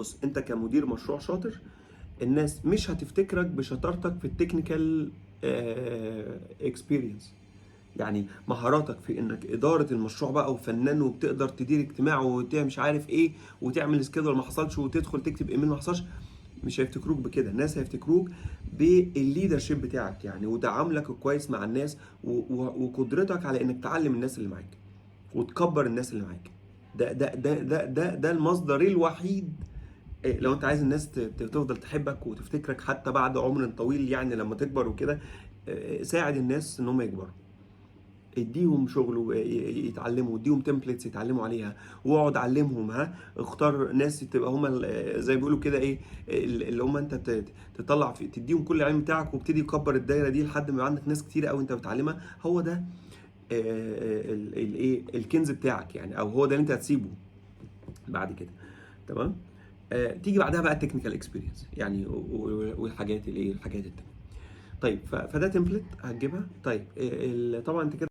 بص، انت كمدير مشروع شاطر، الناس مش هتفتكرك بشطارتك في ال technical experience، يعني مهاراتك في انك ادارة المشروع بقى وفنان وبتقدر تدير اجتماع وتعمل مش عارف ايه وتعمل schedule ما حصلش وتدخل تكتب ايميل ما حصلش. مش هيفتكروك بكده. الناس هيفتكروك بال leadership بتاعك يعني، وتعاملك الكويس مع الناس وقدرتك على انك تعلم الناس اللي معاك وتكبر الناس اللي معاك. ده المصدر الوحيد. إيه، لو انت عايز الناس تفضل تحبك وتفتكرك حتى بعد عمر طويل، يعني لما تكبر وكده، إيه، ساعد الناس ان هم يكبروا، اديهم شغل ويتعلموا، اديهم templates يتعلموا عليها، واقعد علمهم. ها، اختار ناس تبقى هم زي ما بيقولوا كده ايه، اللي هم انت تطلع في تديهم كل العلم بتاعك، وابتدي تكبر الدايرة دي لحد ما يبقى عندك ناس كتير قوي انت بتعلمها. هو ده الايه، الكنز بتاعك يعني، او هو ده اللي انت هتسيبه بعد كده، تمام؟ تيجي بعدها بقى ال technical experience يعني والحاجات الايه، الحاجات التانية. طيب، فده template هتجيبها. طيب، طبعا انت كده